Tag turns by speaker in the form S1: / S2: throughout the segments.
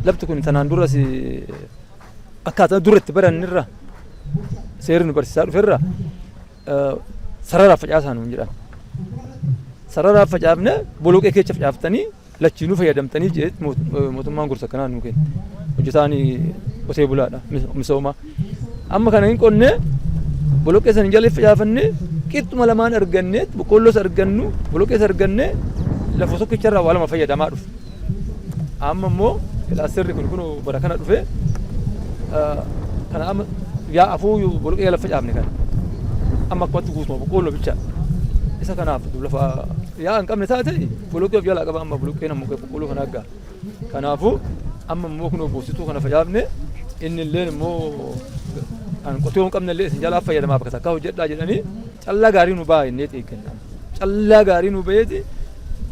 S1: Lafti kun tanaan duras akkaataa dura itti barannirra, seerri nu barsiisaa dhuferra sararaaf facaasaa nuun jedhan. Sararaaf facaafne, boloqee keessa facaaftanii lachiinuu fayyadamtanii jedhee mootummaan gorsa akkanaa nuu kenne. Hojjetaan qotee bulaadha misoomaa. Amma kana hin qonnee, boloqqee sana jala facaafannee, qixxuma lamaan argannee, boqqoolloos argannu, boloqqees argannee, lafa tokkicharraa waa lama fayyadamaa dhufe. Amma immoo clusterri kun bara kana dhufe kana amma yaa afuu boloqqee jala facaafne kana. Amma akkumatti guutuma boqqoolloo bicha. Isa kanaaf lafa yaa hin qabne taate boloqqee of jalaa qaba, amma boloqqeen ammoo boqqoolloo kana aggaa. Kanaafuu amma immoo kunoo boosituu kana facaafne, inni illeen immoo kan qotee hin qabne illee isin jalaa fayyadamaa bakka takkaa hojjedhaa jedhanii callaa gaarii nu ba'a jennee eegganna. Callaa gaarii nu ba'eeti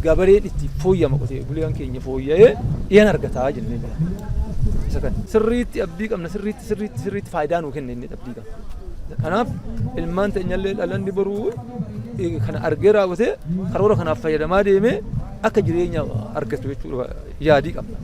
S1: gabareen itti fooyyama, qotee bulaan keenya fooyya'ee dhiyan argataa jennee jira. Isa kana sirriitti abdii qabna, sirriitti sirriitti sirriitti faayidaa nuu kenna inni abdii qabna. Kanaaf ilmaan teenyallee dhalanni boruu kana argee raawwatee karoora kanaaf fayyadamaa deemee akka jireenya argatu jechuudha yaadii qabna.